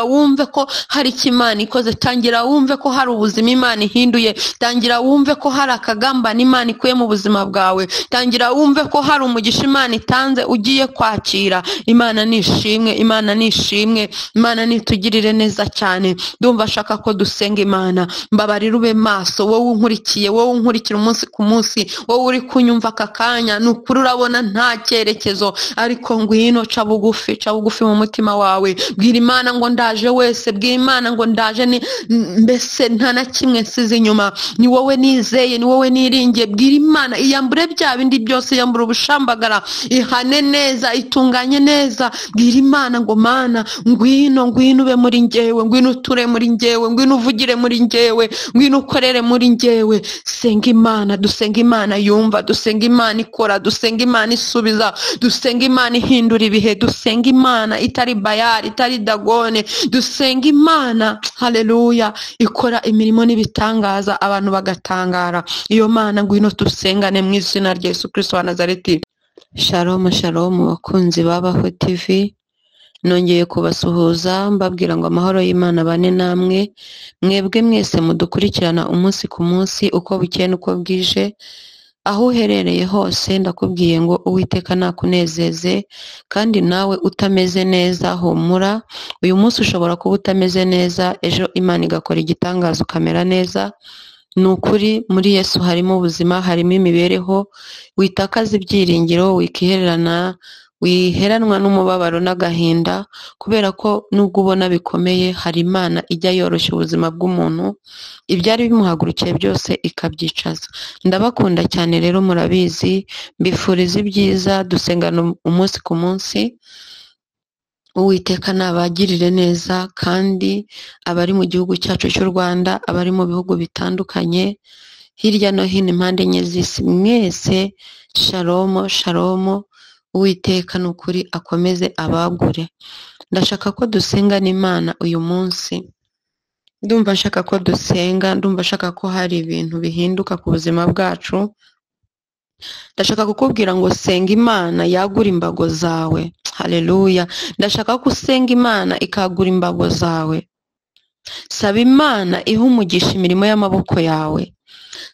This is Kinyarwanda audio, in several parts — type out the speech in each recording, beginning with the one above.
Wumve ko hari icyo Imana ikoze, tangira wumve ko hari ubuzima Imana ihinduye, tangira wumve ko hari akagambane Imana ikuye mu buzima bwawe, tangira wumve ko hari umugisha Imana itanze ugiye kwakira. Imana nishimwe, Imana nishimwe, Imana nitugirire neza cyane. Ndumva ashaka ko dusenga Imana. Mbabarira ube maso, wowe unkurikiye, wowe unkurikira umunsi ku munsi, wowe uri kunyumva aka kanya, ni ukuri urabona nta cyerekezo, ariko ngwino, ca bugufi, ca bugufi mu mutima wawe, bwira Imana ngo ndaje wese, bwira Imana ngo ndaje, ni mbese nta na kimwe nsize inyuma, ni wowe nizeye, ni wowe niringiye. Bwira Imana iyambure bya bindi byose, iyambure ubushambagara, ihane neza, itunganye neza. Bwira Imana ngo Mana ngwino, ngwino ube muri njyewe, ngwino uture muri njyewe, ngwino uvugire muri njyewe, ngwino ukorere muri njyewe. Senga Imana, dusenga Imana yumva, dusenga Imana ikora, dusenga Imana isubiza, dusenga Imana ihindura ibihe, dusenga Imana itari Bayari, itari Dagone, dusenga Imana, haleluya, ikora imirimo n'ibitangaza abantu bagatangara. Iyo Mana ngwino dusengane mu izina rya Yesu Kristo wa Nazareti. Shalom shalom bakunzi babaho TV, nongeye kubasuhuza mbabwira ngo amahoro y'Imana bane namwe, mwebwe mwese mudukurikirana umunsi ku munsi uko bukeye n'uko bwije, aho uherereye hose ndakubwiye ngo Uwiteka nakunezeze, kandi nawe utameze neza humura. Uyu munsi ushobora kuba utameze neza, ejo Imana igakora igitangaza ukamera neza. Ni ukuri muri Yesu harimo ubuzima, harimo imibereho. Witakaza ibyiringiro, wikihererana, wiheranwa n'umubabaro n'agahinda, kubera ko nubwo ubona bikomeye hari Imana ijya yoroshya ubuzima bw'umuntu, ibyari bimuhagurukiye byose ikabyicaza. Ndabakunda cyane rero, murabizi, mbifuriza ibyiza, dusengana umunsi ku munsi. Uwiteka nabagirire neza, kandi abari mu gihugu cyacu cy'u Rwanda, abari mu bihugu bitandukanye hirya no hino impande enye z'isi, mwese shalom shalom. Uwiteka ni ukuri akomeze abagure. Ndashaka ko dusengana Imana uyu munsi, ndumva nshaka ko dusenga, ndumva nshaka ko hari ibintu bihinduka ku buzima bwacu. Ndashaka kukubwira ngo senga Imana yagura imbago zawe, haleluya. Ndashaka ko usenga Imana ikagura imbago zawe. Saba Imana ihe umugisha imirimo y'amaboko yawe.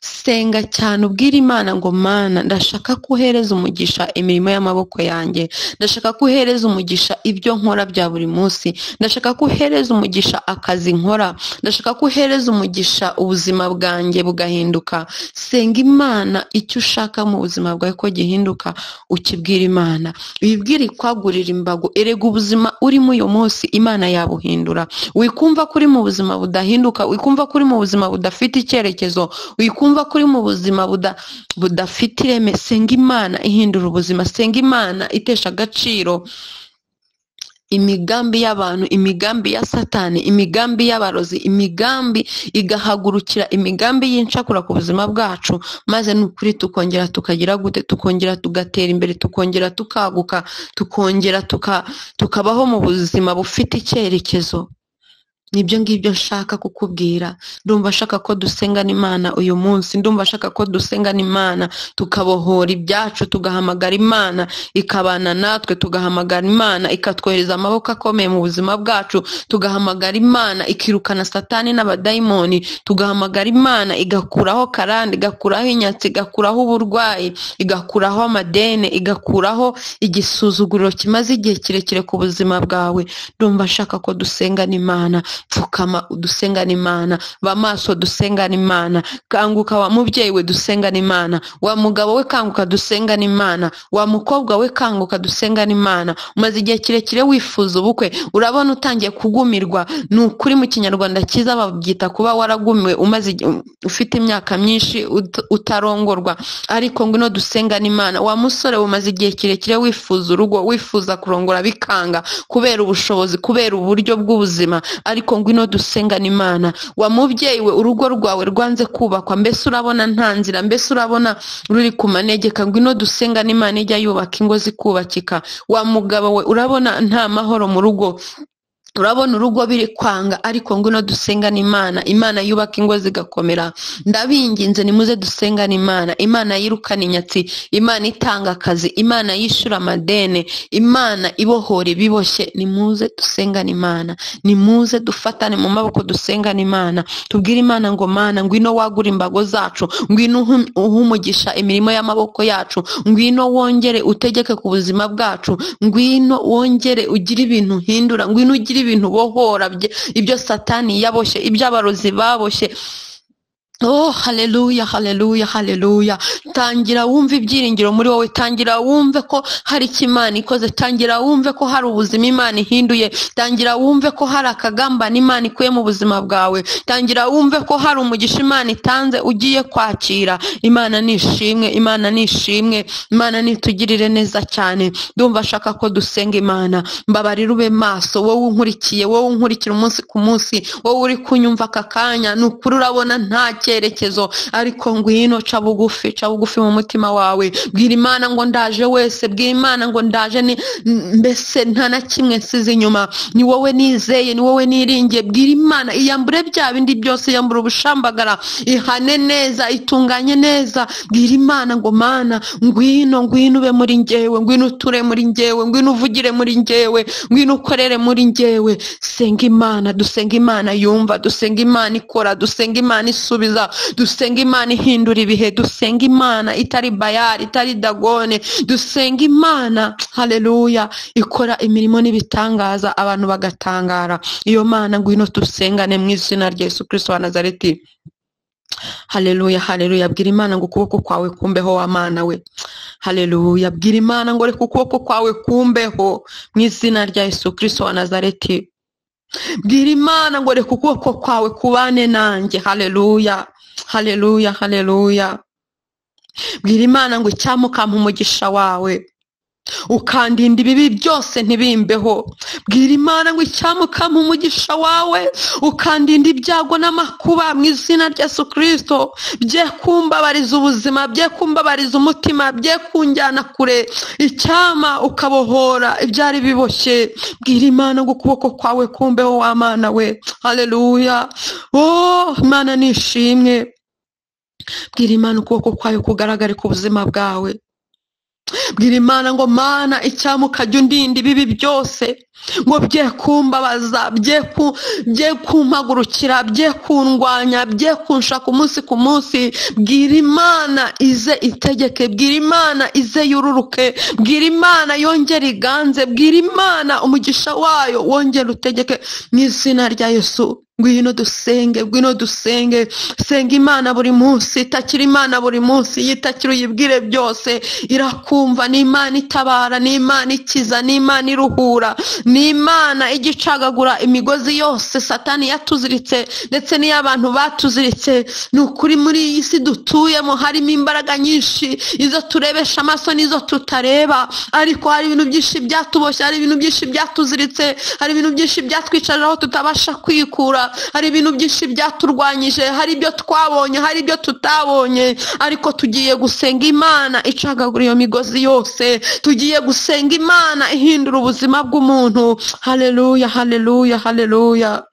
Senga cyane ubwire Imana ngo Mana ndashaka ko uhereza umugisha imirimo y'amaboko yanjye, ndashaka ko uhereza umugisha ibyo nkora bya buri munsi, ndashaka ko uhereza umugisha akazi nkora, ndashaka ko uhereza umugisha ubuzima bwanjye bugahinduka. Senga Imana icyo ushaka mu buzima bwawe ko gihinduka, ukibwira Imana, wibwire ikwagurira imbago. Erega ubuzima urimo uyu munsi Imana yabuhindura. Wikumva ko uri mu buzima budahinduka, wikumva ko uri mu buzima budafite icyerekezo, wikumva ko uri mu buzima budafite ireme. Senga Imana ihindura ubuzima, senga Imana itesha agaciro imigambi y'abantu, imigambi ya Satani, imigambi y'abarozi, imigambi igahagurukira imigambi y'incakura ku buzima bwacu, maze ni ukuri tukongera tukagira gute, tukongera tugatera imbere, tukongera tukaguka, tukongera tukabaho mu buzima bufite icyerekezo. Nibyo ngibyo nshaka kukubwira. Ndumva nshaka ko dusengana Imana uyu munsi, ndumva nshaka ko dusengana Imana tukabohora ibyacu, tugahamagara Imana ikabana natwe, tugahamagara Imana ikatwohereza amaboko akomeye mu buzima bwacu, tugahamagara Imana ikirukana Satani n'abadayimoni, tugahamagara Imana igakuraho karande, igakuraho inyatsi, igakuraho uburwayi, igakuraho amadene, igakuraho igisuzuguriro kimaze igihe kirekire ku buzima bwawe. Ndumva nshaka ko dusengana Imana. Pfukama dusengana Imana, ba maso dusengana Imana, kanguka wa mubyeyi we dusengana Imana, wa mugabo we kanguka dusengana Imana, wa mukobwa we kanguka dusengana Imana. Umaze igihe kirekire wifuza ubukwe, urabona utangiye kugumirwa. Ni ukuri mu Kinyarwanda cyiza babyita kuba waragumiwe, umaze ufite imyaka myinshi utarongorwa, ariko ngwino dusengana Imana. Wa musore umaze igihe kirekire wifuza urugo, wifuza kurongora bikanga kubera ubushobozi, kubera uburyo bw'ubuzima, ariko ngwino dusengana Imana. Wa mubyeyi we urugo rwawe rwanze kubakwa, mbese urabona nta nzira, mbese urabona ruri ku manegeka, ngwino dusengana Imana ijya yubaka ingo zikubakika. Wa mugabo we urabona nta mahoro mu rugo, Urabona urugo biri kwanga, ariko ngwino dusengane Imana. Imana yubaka ingo zigakomera. Ndabinginze nimuze dusengane Imana. Imana yirukana inyatsi, Imana itanga akazi, Imana yishyura amadene, Imana ibohora ibiboshye. Nimuze dusengane Imana, nimuze dufatane mu maboko dusengane Imana. Tubwire Imana ngo Mana ngwino wagure imbago zacu, ngwino uhe umugisha imirimo y'amaboko yacu, ngwino wongere utegeke ku buzima bwacu, ngwino wongere ugire ibintu uhindura, ngwino ugire ibintu bohora ibyo Satani yaboshye, ibyo abarozi baboshye. Oh, haleluya, haleluya, haleluya. Tangira wumve ibyiringiro muri wowe, tangira wumve ko hari icyo Imana ikoze, tangira wumve ko hari ubuzima Imana ihinduye, tangira wumve ko hari akagambane Imana ikuye mu buzima bwawe, tangira wumve ko hari umugisha Imana itanze ugiye kwakira. Imana nishimwe, Imana nishimwe, Imana nitugirire neza cyane. Ndumva ashaka ko dusenga Imana. Mbabarira ube maso, wowe unkurikiye, wowe unkurikira umunsi ku munsi, wowe uri kunyumva aka kanya, ni ukuri urabona nta cyerekezo, ariko ngwino ca bugufi, ca bugufi mu mutima wawe. Bwira Imana ngo ndaje wese, bwira Imana ngo ndaje, ni mbese nta na kimwe nsize inyuma, ni wowe nizeye, ni wowe niringiye. Bwira Imana iyambure bya bindi byose, iyambure ubushambagara, ihane neza, itunganye neza. Bwira Imana ngo Mana ngwino, ngwino ube muri njyewe, ngwino uture muri njyewe, ngwino uvugire muri njyewe, ngwino ukorere muri njyewe. Senga Imana, dusenga Imana yumva, dusenga Imana ikora, dusenga Imana isubiza, dusenga Imana ihindura ibihe, dusenga Imana itari Bayali, itari Dagone, dusenga Imana, haleluya, ikora imirimo n'ibitangaza abantu bagatangara. Iyo Mana ngwino dusengane mu izina rya Yesu Kristo wa Nazareti. Haleluya, haleluya. Bwira Imana ngo ukuboko kwawe kumbeho wa Mana we. Haleluya. Bwira Imana ngo reka ukuboko kwawe kumbeho mu izina rya Yesu Kristo wa Nazareti. Bwira Imana ngo reka ukuboko kwawe kubane nanjye. Haleluya, haleluya, haleluya. Bwira Imana ngo icyamukampa umugisha wawe, ukandinda ibibi byose ntibimbeho. Bwira Imana ngo icyamukampa umugisha wawe, ukandinda ibyago n'amakuba mu izina rya Yesu Kristo. Bye kumbabariza ubuzima, bye kumbabariza umutima, bye kunjyana kure. Icyama ukabohora ibyari biboshye. Bwira Imana ngo ukuboko kwawe kumbeho wa Mana we. Haleluya. Oh, Imana nishimwe. Bwira Imana ukuboko kwawe kugaragare ku buzima bwawe. Bwira Imana ngo Mana icyamuka jya undinda ibibi byose, ngo bye kumbabaza, bye kumpagurukira, bye kundwanya, bye kunshaka umunsi ku munsi. Bwira Imana ize itegeke, bwira Imana ize yururuke, bwira Imana yongere iganze, bwira Imana umugisha wayo wongere utegeke mu izina rya Yesu. Ngwino dusenge, ngwino dusenge. Senga Imana buri munsi, takira Imana buri munsi, yitakira uyibwire byose, irakumva. Ni Imana itabara, ni Imana ikiza, ni Imana iruhura, ni Imana igicagagura imigozi yose Satani yatuziritse ndetse n'iy'abantu batuziritse. Ni ukuri muri iyi si dutuyemo harimo imbaraga nyinshi, izo turebesha amaso n'izo tutareba, ariko hari ibintu byinshi byatuboshye, hari ibintu byinshi byatuziritse, hari ibintu byinshi byatwicarira aho tutabasha kwikura, hari ibintu byinshi byaturwanyije, hari ibyo twabonye, hari ibyo tutabonye. Ariko tugiye gusenga Imana icagagura iyo migozi yose, tugiye gusenga Imana ihindura ubuzima bw'umuntu. Haleluya, haleluya, haleluya.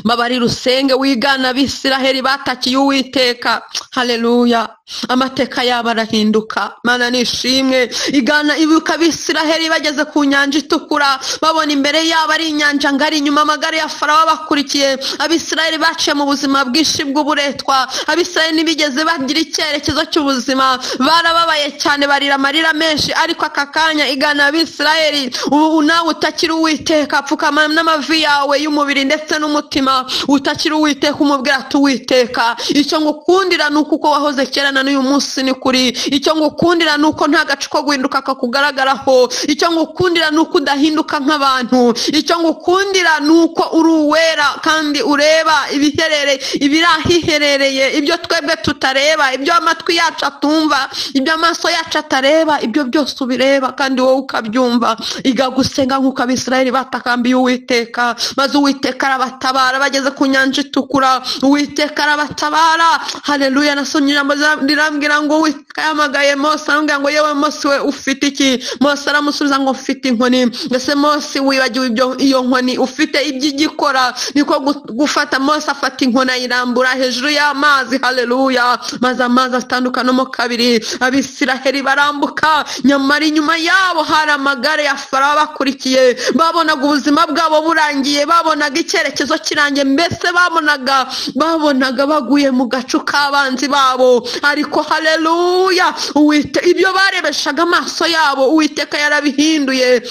Mbabarira usenge wigana Abisiraheli batakiye Uwiteka. Haleluya. Amateka yabo arahinduka. Mana nishimwe. Igana ibuka Abisiraheli bageze ku nyanja itukura, babona imbere yabo ari inyanja ngari, inyuma amagare ya Farawo bakurikiye. Abisiraheli baciye mu buzima bwinshi bw'uburetwa. Abisiraheli ntibigeze bagira icyerekezo cy'ubuzima, barababaye cyane, barira amarira menshi. Ariko aka kanya igana Abisiraheli, ubu nawe utakira Uwiteka, pfukama n'amavi yawe y'umubiri ndetse n'umutima, utakira Uwiteka, umubwira ati Uwiteka, icyo ngukundira ni uko wahoze kera na n'uyu munsi ni kuri. Icyo ngukundira ni uko nta gacu ko guhinduka kakugaragaraho. Icyo ngukundira ni uko udahinduka nk'abantu. Icyo ngukundira ni uko uri uwera kandi ureba ibiherereye, ibirahiherereye, ibyo twebwe tutareba, ibyo amatwi yacu atumva, ibyo amaso yacu atareba, ibyo byose ubireba kandi wowe ukabyumva. Iga gusenga nk'uko Abisirayeli batakambiye Uwiteka, maze Uwiteka arabatabara bageze ku nyanja itukura. Uwiteka arabatabara. Haleluya. Nasomye ijambo rirambwira ngo Uwiteka yahamagaye Mose aramubwira ngo yewe Mose we ufite iki? Mose aramusubiza ngo mfite inkoni. Mbese Mose wibagiwe iyo nkoni ufite ibyo igikora? Niko gufata Mose afata inkoni ayirambura hejuru y'amazi. Haleluya! Maze amazi atandukanamo kabiri, Abisiraheli barambuka. Nyamara inyuma yabo hari amagare ya Farawo bakurikiye. Babonaga ubuzima bwabo burangiye, babonaga icyerekezo kirangiye, mbese babonaga baguye mu gacu k'abanzi babo. Ariko haleluya, ibyo barebeshaga amaso yabo Uwiteka yarabihinduye,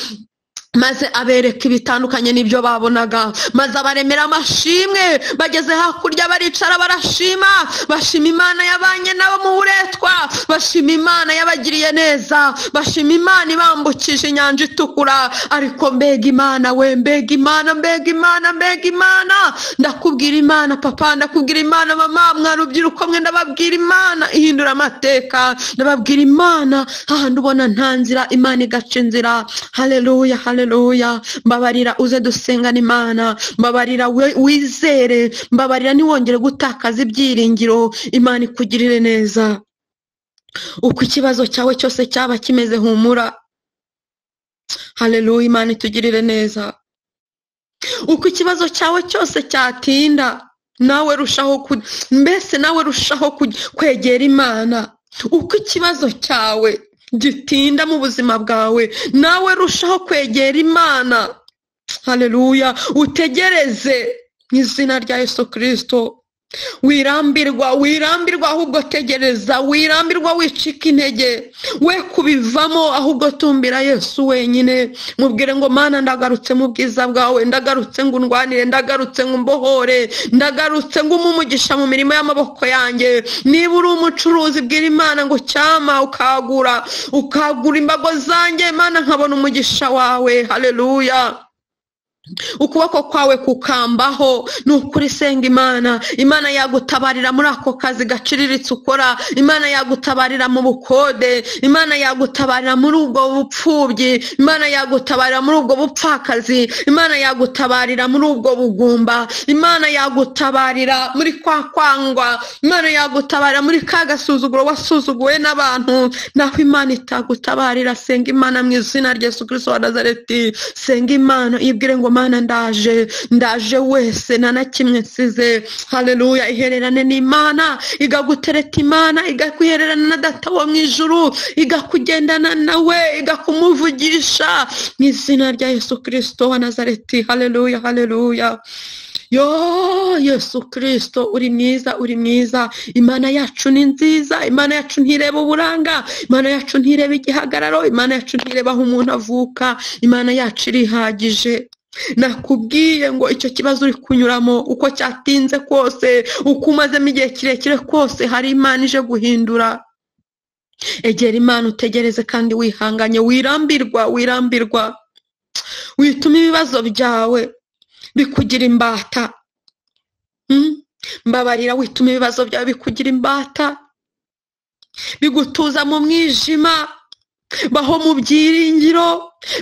maze abereka ibitandukanye n'ibyo babonaga, maze abaremera amashimwe. Bageze hakurya baricara barashima, bashima Imana yabanye nabo mu buretwa, bashima Imana yabagiriye neza, bashima Imana ibambukije inyanja itukura. Ariko mbega Imana we, mbega Imana, mbega Imana, mbega Imana! Ndakubwira Imana papa, ndakubwira Imana mama, mwa rubyiruko mwe, ndababwira Imana ihindura amateka, ndababwira Imana hahandi ubona nta nzira, Imana igaca inzira. Haleluya, haleluya. Mbabarira uze dusengana Imana, mbabarira wizere, mbabarira ntiwongere gutakaza ibyiringiro. Imana ikugirire neza. Uko ikibazo cyawe cyose cyaba kimeze, humura. Haleluya, Imana itugirire neza. Uko ikibazo cyawe cyose cyatinda, nawe rushaho mbese nawe rushaho kwegera Imana. Uko ikibazo cyawe gitinda mu buzima bwawe, nawe rushaho kwegera Imana. Haleluya, utegereze mu izina rya Yesu Kristo. Wirambirwa, wirambirwa, ahubwo tegereza. Wirambirwa, wicika intege, we kubivamo, ahubwo tumbira Yesu wenyine. Mubwire ngo Mana ndagarutse mu bwiza bwawe, ndagarutse ngo undwanire, ndagarutse ngo umbohore, ndagarutse ngo umpe umugisha mu mirimo y'amaboko yanjye. Niba uri umucuruzi, bwira Imana ngo cyama ukagura, ukagura imbago zanjye, Mana nkabona umugisha wawe. Haleluya, ukuboko kwawe kukambaho. Ni ukuri senga Imana. Imana yagutabarira muri ako kazi gaciriritse ukora, Imana yagutabarira mu bukode, Imana yagutabarira muri ubwo bupfubyi, Imana yagutabarira muri ubwo bupfakazi, Imana yagutabarira muri ubwo bugumba, Imana yagutabarira muri kwa kwangwa, Imana yagutabarira muri ka gasuzuguro wasuzuguwe n'abantu. Naho Imana itagutabarira, senga Imana mu izina rya Yesu Kristo wa Nazareti. Senga Imana ibwire ngo Mana ndaje, ndaje wese nta na kimwe nsize. Haleluya, ihererane n'Imana, igagutereta Imana, igakwihererana na Data wo mu ijuru, igakugendana nawe, igakumuvugisha mu izina rya Yesu Kristo wa Nazareti. Haleluya, haleluya. Yo Yesu Kristo uri mwiza, uri mwiza. Imana yacu ni nziza, Imana yacu ntireba uburanga, Imana yacu ntireba igihagararo, Imana yacu ntireba aho umuntu avuka, Imana yacu irihagije. Nakubwiye ngo icyo kibazo uri kunyuramo, uko cyatinze kose, uko umazemo igihe kirekire kose, hari Imana ije guhindura. Egera Imana utegereze kandi wihanganye, wirambirwa, wirambirwa, wituma ibibazo byawe bikugira imbata. Mbabarira, wituma ibibazo byawe bikugira imbata, bigutuza mu mwijima. Baho mu byiringiro,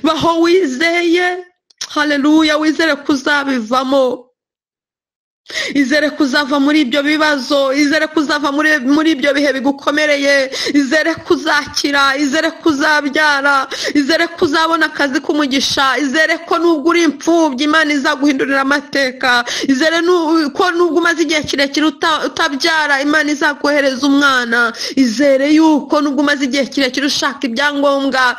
baho wizeye. Haleluya, wizere kuzabivamo, izere kuzava muri ibyo bibazo, izere kuzava muri ibyo bihe bigukomereye, izere kuzakira, izere kuzabyara, izere kuzabona akazi k'umugisha, izere ko nubwo uri imfubyi Imana izaguhindurira amateka, izere ko nubwo umaze igihe kirekire utabyara Imana izakohereza umwana, izere yuko nubwo umaze igihe kirekire ushaka ibyangombwa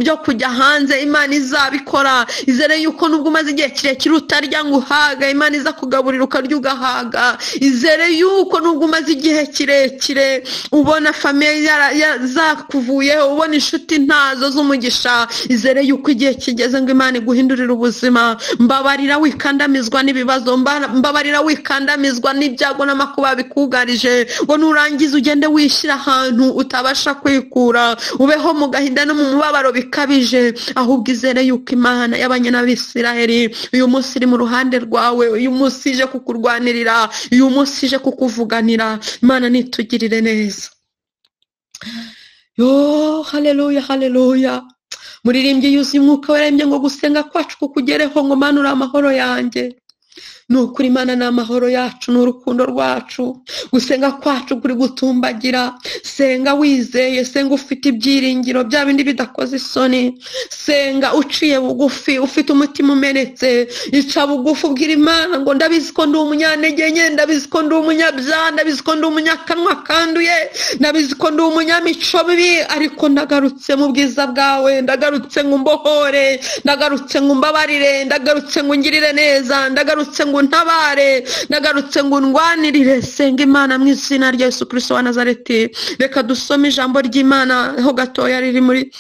byo kujya hanze Imana izabikora, izere yuko nubwo umaze igihe kirekire utarya ngo uhaga Imana izakugaburira ukarya ugahaga, izere yuko nubwo umaze igihe kirekire ubona famiye zakuvuyeho, ubona inshuti ntazo z'umugisha, izere yuko igihe kigeze ngo Imana iguhindurire ubuzima. Mbabarira wikandamizwa n'ibibazo, mbabarira wikandamizwa n'ibyago n'amakuba bikugarije, ngo nurangiza ugende wishyira ahantu utabasha kwikura, ubeho mu gahinda no mu mubabaro bikabije. Ahubwo izere yuko Imana y'abanye n'Abisiraheli uyu munsi iri mu ruhande rwawe, uyu munsi ije kukurwanirira, uyu munsi ije kukuvuganira. Imana nitugirire neza. Yo haleluya, haleluya. Muririmbyi yuzuye umwuka warembye ngo gusenga kwacu kukugereho, ngo Mana uri amahoro yanjye. Ni ukuri Imana ni amahoro yacu, ni urukundo rwacu. Gusenga kwacu kuri gutumbagira. Senga wizeye, senga ufite ibyiringiro, bya bindi bidakoze isoni. Senga uciye bugufi, ufite umutima umenetse. Ica bugufi ubwira Imana ngo ndabizi ko ndi umunyantege nke, ndabizi ko ndi umunyabyaha, ndabizi ko ndi umunyakanwa kanduye, ndabizi ko ndi umunyamico mibi, ariko ndagarutse mu bwiza bwawe, ndagarutse ngo umbohore, ndagarutse ngo umbabarire, ndagarutse ngo ungirire neza, ndagarutse ngo ntabare, ndagarutse ngo ndwanirire. Senga Imana mu izina rya Yesu Kristo wa Nazareti. Reka dusome ijambo ry'Imana ho gatoya riri muri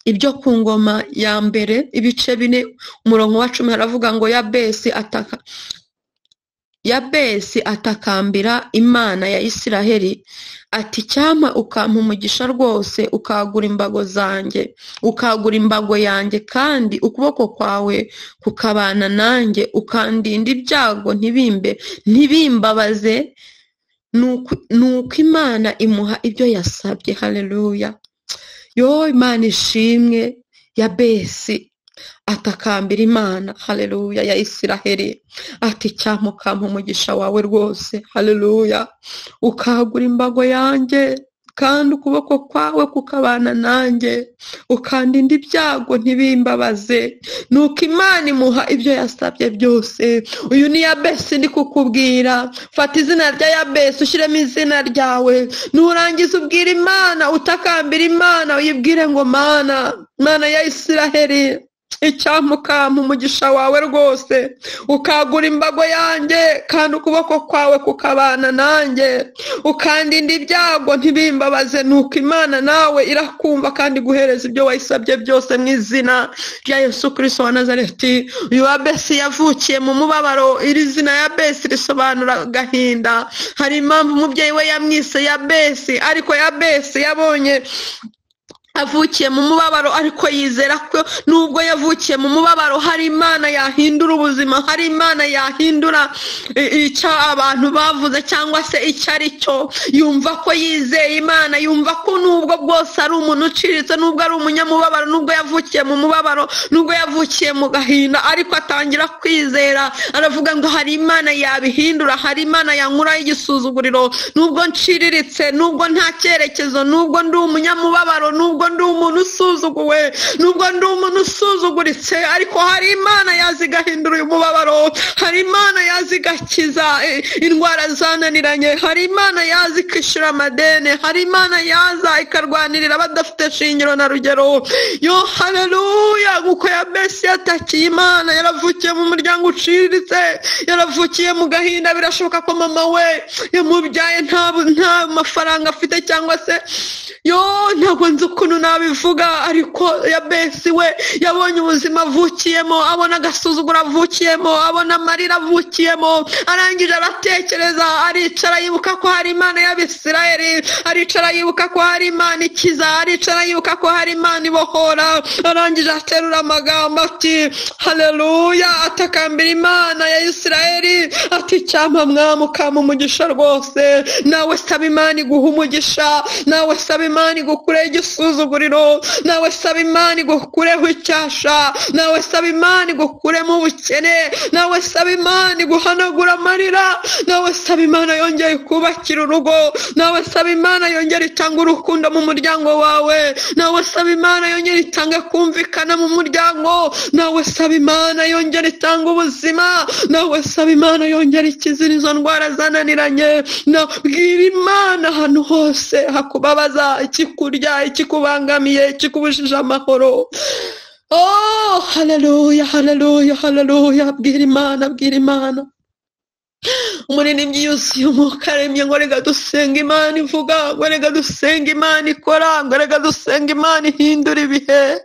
ibyo ku ngoma ya mbere ibice 4 umurongo wa 10, haravuga ngo Yabesi atakambira Imana ya Isiraheli ati cyampa ukampa umugisha rwose, ukagura imbago zanjye, ukagura imbago yanjye, kandi ukuboko kwawe kukabana nanjye, ukandinda ibyago ntibimbabaze. Nuko Imana imuha ibyo yasabye. Haleluya. Yo Imana ishimwe. Yabesi atakambira Imana, haleluya, ya Isiraheli ati cyampa ukampa umugisha wawe rwose, haleluya, ukagura imbago yanjye, kandi ukuboko kwawe kukabana nanjye, ukandinda ibyago ntibimbabaze. Nuko Imana imuha ibyo yasabye byose. Uyu ni Yabesi ndi kukubwira. Fata izina rya Yabesi ushyiremo izina ryawe, nurangiza ubwira Imana, utakambira Imana, uyibwire ngo Mana, Mana ya Isiraheli, icyampa ukampa umugisha wawe rwose, ukagura imbago yanjye, kandi ukuboko kwawe kukabana nanjye, ukandinda ibyago ntibimbabaze. Nuko Imana nawe irakumva kandi guhereza ibyo wayisabye byose mu izina rya Yesu Kristo wa Nazareti. Uyu Yabesi yavukiye mu mubabaro. Iri zina Yabesi risobanura agahinda. Hari impamvu umubyeyi we yamwise Yabesi, ariko Yabesi yabonye avukiye mu mubabaro, ariko yizera ko nubwo yavukiye mu mubabaro hari Imana yahindura ubuzima, hari Imana yahindura icyo abantu bavuze cyangwa se icyo ari cyo. Yumva ko yizeye Imana, yumva ko nubwo bwose ari umuntu uciriritse, nubwo ari umunyamubabaro, nubwo yavukiye mu mubabaro, nubwo yavukiye mu gahinda, ariko atangira kwizera, aravuga ngo hari Imana yabihindura, hari Imana yankuraho igisuzuguriro, nubwo nciriritse, nubwo nta cyerekezo, nubwo ndi umunyamubabaro, nubwo ndi umuntu usuzuguwe, nubwo ndi umuntu usuzuguritse, ariko hari Imana yazi igahindura uyu mubabaro, hari Imana yazi igakiza indwara zananiranye, hari Imana yazi ikishyura amadeni, hari Imana yaza ikarwanirira abadafite shingiro na rugero. Yo haleluya. Nkuko Yabesi yatakiye Imana, yaravukiye mu muryango uciriritse, yaravukiye mu gahinda. Birashoboka ko mama we yamubyaye nta mafaranga afite, cyangwa se yo ntabwo nzi ukuntu nabivuga, ariko Yabesi we yabonye ubuzima avukiyemo, abona agasuzuguro avukiyemo, abona amarira avukiyemo, arangije aratekereza, aricara yibuka ko hari Imana y'Abisirayeli, aricara yibuka ko hari Imana ikiza, aricara yibuka ko hari Imana ibohora, arangije aterura amagambo ati haleluya, atakambira Imana ya Isirayeli ati cyampa mwami ukampa umugisha rwose. Nawe saba Imana iguha umugisha, nawe saba Imana igukureho igisuzuguriro, nawe saba Imana igukureho icyasha, nawe saba Imana igukuremo ubukene, nawe saba Imana iguhanagura amarira, nawe saba Imana yongeye kubakira urugo, nawe saba Imana yongere itanga urukundo mu muryango wawe, nawe saba Imana yongere itanga kumvikana mu muryango, nawe saba Imana yongere itanga ubuzima, nawe saba Imana yongere ikiza izo ndwara zananiranye. Bwira Imana ahantu hose hakubabaza, ikikurya, ikikubangamiye, ikikubujije amahoro. Oh haleluya, haleluya, haleluya. Bwira Imana, bwira Imana. Umuririmbyi yuzuye umwuka aremye ngo reka dusenga Imana ivuga, ngo reka dusenga Imana ikora, ngo reka dusenga Imana ihindura ibihe.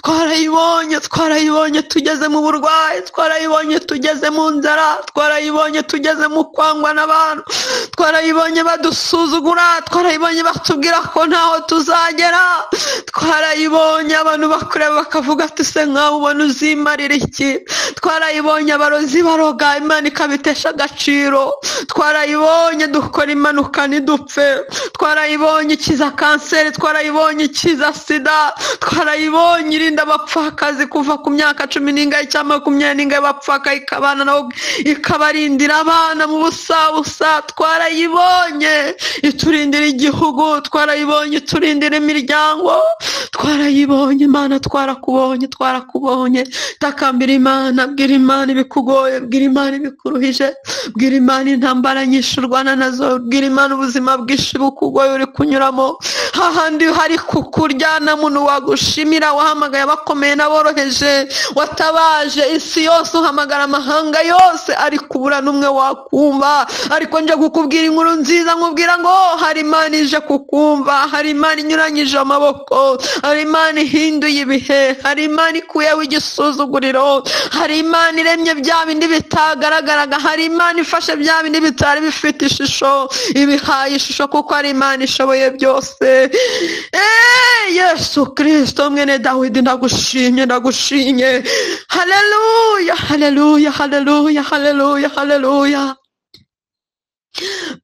Twarayibonye, twarayibonye tugeze mu burwayi, twarayibonye tugeze mu nzara, twarayibonye tugeze mu kwangwa n'abantu, Twarayibonye badusuzugura, twarayibonye batubwira ko ntaho tuzagera, twarayibonye abantu bakureba bakavuga ati se nkawe ubona uzimarira iki? Twarayibonye abarozi baroga, Imana ikabitesha agaciro. Twarayibonye dukora impanuka ntidupfe, twarayibonye ikiza kanseri, twarayibonye ikiza sida, twarayibonye irinda abapfakazi kuva ku myaka 10 cyangwa 20 bapfaka ikabana nabo, ikabarindira abana mu busabusa. Twarayibonye iturindira igihugu, twarayibonye iturindira imiryango, twarayibonye Imana, twarakubonye, twarakubonye. Takambira Imana, bwira Imana ibikugoye, bwira Imana ibikuruhije, bwira Imana intambara nyinshi urwana nazo, bwira Imana ubuzima bwinshi bukugoye uri kunyuramo, hahandi hari kukurya na muntu wagushimira, wahamagaye abakomeye n'aboroheje, watabaje isi yose, uhamagara amahanga yose, ariko ubura n'umwe wakumva. Ariko nje kukubwira inkuru nziza, nkubwira ngo hari Imana ije kukumva, hari Imana inyuranyije amaboko, hari Imana ihinduye ibihe, hari Imana ikuyeho igisuzuguriro, hari Imana iremye bya bindi bitagaragaraga, hari Imana ifashe bya bindi bitari bifite ishusho ibihaye ishusho, kuko ari Imana ishoboye byose. Yesu Kristo mwene Dawidi, ndagushimye, ndagushimye. Haleluya, haleluya, haleluya, haleluya, haleluya.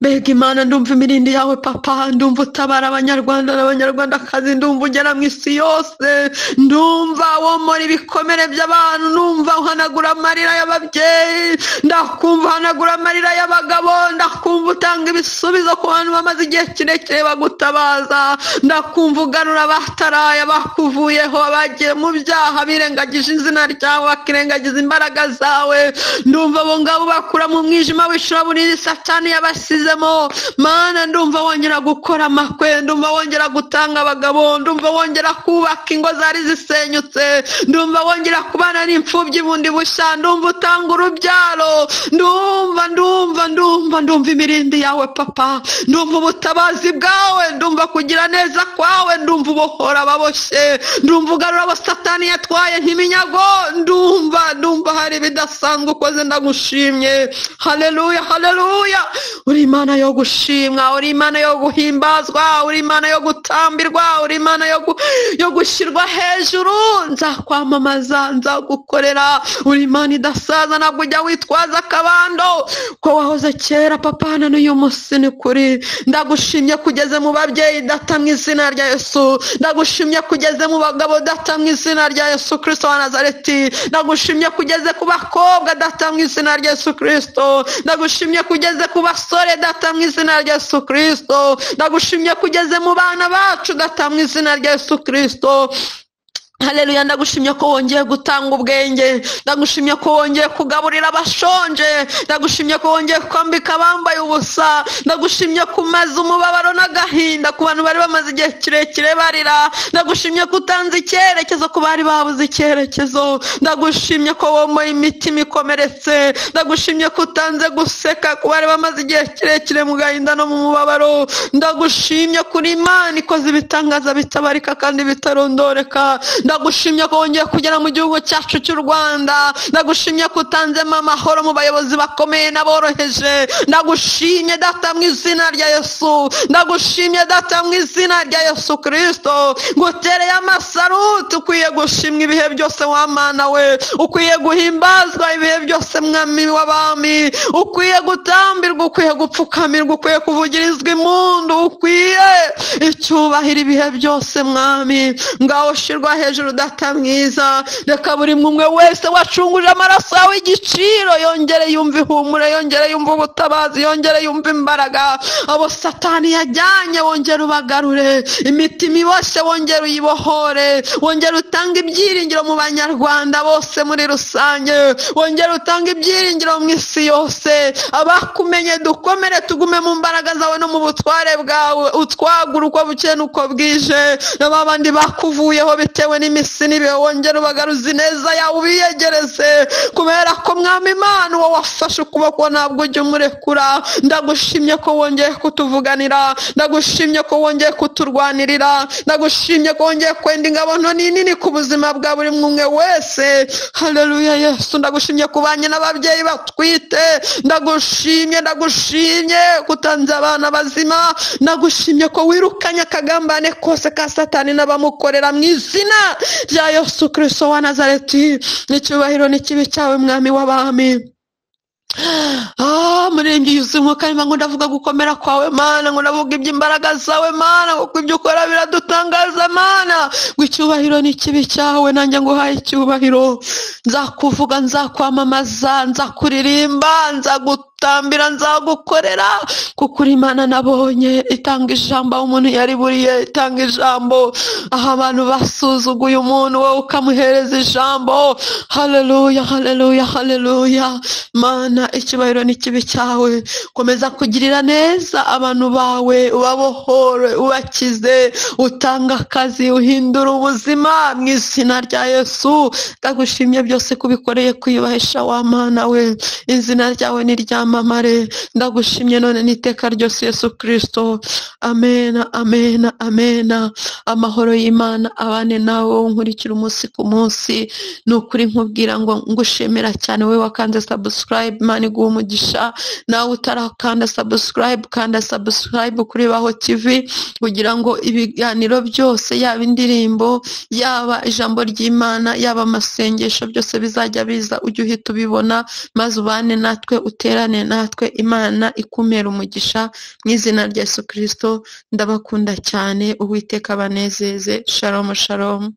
Mbega Imana, ndumva imirindi yawe papa, ndumva utabara abanyarwanda n'abanyarwandakazi, ndumva ugera mu isi yose, ndumva womora ibikomere by'abantu, ndumva uhanagura amarira y'ababyeyi, ndakumva uhanagura amarira y'abagabo, ndakumva utanga ibisubizo ku bantu bamaze igihe kirekire bagutabaza, ndakumva ugarura abataraye bakuvuyeho, bagiye mu byaha birengagije izina ryawe, bakirengagiza imbaraga zawe, ndumva abo ngabo bakura mu mwijima w'icuraburindi Satani yabasizemo. Mana, ndumva wongera gukora amakwe, ndumva wongera gutanga abagabo, ndumva wongera kubaka ingo zari zisenyutse, ndumva wongera kubana n'imfubyi bundi bushya, ndumva utanga urubyaro, ndumva ndumva ndumva ndumva imirindi yawe papa, ndumva ubutabazi bwawe, ndumva kugira neza kwawe, ndumva ubohora ababoshye, ndumva ugarura abo Satani yatwaye nk'iminyago, ndumva ndumva hari ibidasanzwe ukoze, ndagushimye. Haleluya, haleluya. Uri Imana yo gushimwa, uri Imana yo guhimbazwa, uri Imana yo gutambirwa, uri Imana yo gushyirwa hejuru. Nzakwamamaza, nzagukorera. Uri Imana idasaza, ntabwo ujya witwaza akabando ko wahoze kera papa, na n'uyu munsi ni kuri. Ndagushimye kugeze mu babyeyi data mu izina rya Yesu, ndagushimye kugeze mu bagabo data mu izina rya Yesu Kristo wa Nazareti, ndagushimye kugeze ku bakobwa data mu izina rya Yesu Kristo, ndagushimye kugeze ku basore data mu izina rya Yesu Kristo, ndagushimye kugeze mu bana bacu data mu izina rya Yesu Kristo. Haleluya, ndagushimye ko wongeye gutanga ubwenge, ndagushimye ko wongeye kugaburira abashonje, ndagushimye ko wongeye kwambika abambaye ubusa, ndagushimye kumaza umubabaro n'agahinda ku bantu bari bamaze igihe kirekire barira, ndagushimye ko utanze icyerekezo ku bari babuze icyerekezo, ndagushimye ko womoye imitima ikomeretse, ndagushimye ko utanze guseka ku bari bamaze igihe kirekire mu gahinda no mu mubabaro, ndagushimye kuri Imana ikoze ibitangaza bitabarika kandi bitarondoreka, ndagushimye ko wongeye kugera mu gihugu cyacu cy'u Rwanda, ndagushimye ko utanzemo amahoro mu bayobozi bakomeye n'aboroheje, ndagushimye data mu izina rya Yesu, ndagushimye data mu izina rya Yesu Kristo, ngutereye amasaruti. Ukwiye gushimwa ibihe byose wa Mana we, ukwiye guhimbazwa ibihe byose mwami w'abami, ukwiye gutambirwa, ukwiye gupfukamirwa, ukwiye kuvugirizwa impundu, ukwiye icyubahiro ibihe byose mwami. Ngaho shirwa hejuru data mwiza, reka buri mumwe wese wacunguje amaraso yawe igiciro yongere yumve ihumure, yongere yumve ubutabazi, yongere yumve imbaraga. Abo Satani yajyanye wongere ubagarure, imitima iboshye wongere uyibohore, wongere utange ibyiringiro mu banyarwanda bose muri rusange, wongere utange ibyiringiro mu isi yose. Abakumenye dukomere, tugume mu mbaraga zawe no mu butware bwawe, utwagura uko bukeye n'uko bwije, n'abandi bakuvuyeho bitewe iminsi n'ibihe, wongere ubagaruze ineza yawe, ubiyegereze, kubera ko Mwami Imana uwo wafashe ukuboko ntabwo ujya umurekura. Ndagushimye ko wongeye kutuvuganira, ndagushimye ko wongeye kuturwanirira, ndagushimye ko wongeye kwenda ingabo nto n'inini ku buzima bwa buri umwe wese. Haleluya Yesu, ndagushimye kubanye n'ababyeyi batwite, ndagushimye, ndagushimye kutanze abana bazima, ndagushimye ko wirukanye akagambane kose ka Satani n'abamukorera mu izina rya Yesu Kristo wa Nazareti. N'icyubahiro n'ikibi cyawe Mwami w'abami. Muririmbyi yuzuye umwuka w'Imana, ngo ndavuga gukomera kwawe Mana, ngo ndavuga iby'imbaraga zawe Mana, kuko ibyo ukora biradutangaza Mana, ngo icyubahiro n'ikibi cyawe, nanjye nguhaye icyubahiro. Nzakuvuga, nzakwamamaza, nzakuririmba, nzagutambira, nzagukorera, kuko uri Imana nabonye itanga ijambo aho umuntu yariburiye, itanga ijambo aho abantu basuzuguye umuntu, wowe ukamuhereza ijambo. Haleluya, haleluya, haleluya. Mana, icyubahiro n'ikibi cyawe. Komeza kugirira neza abantu bawe, ubabohore, ubakize, utanga akazi, uhindura ubuzima mu izina rya Yesu. Ndagushimye byose kubikoreye kwiyubahisha wa Mana we, izina ryawe ni ryamamare. Ndagushimye none n'iteka ryose Yesu Kristo. Amena, amena, amena. Amahoro y'Imana abane nawe, unkurikira umunsi ku munsi. Ni ukuri nkubwira ngo ngushimira cyane wowe wakanze subscribe, Imana iguhe umugisha. Nawe utarakanda subscribe, kanda subscribe kuri Baho TV, kugira ngo ibiganiro byose, yaba indirimbo, yaba ijambo ry'Imana, yaba amasengesho, byose bizajya biza ujye uhita ubibona, maze ubane natwe, uterane natwe. Imana ikumere umugisha mu izina rya Yesu Kristo. Ndabakunda cyane, Uwiteka abanezeze. Shalom, shalom.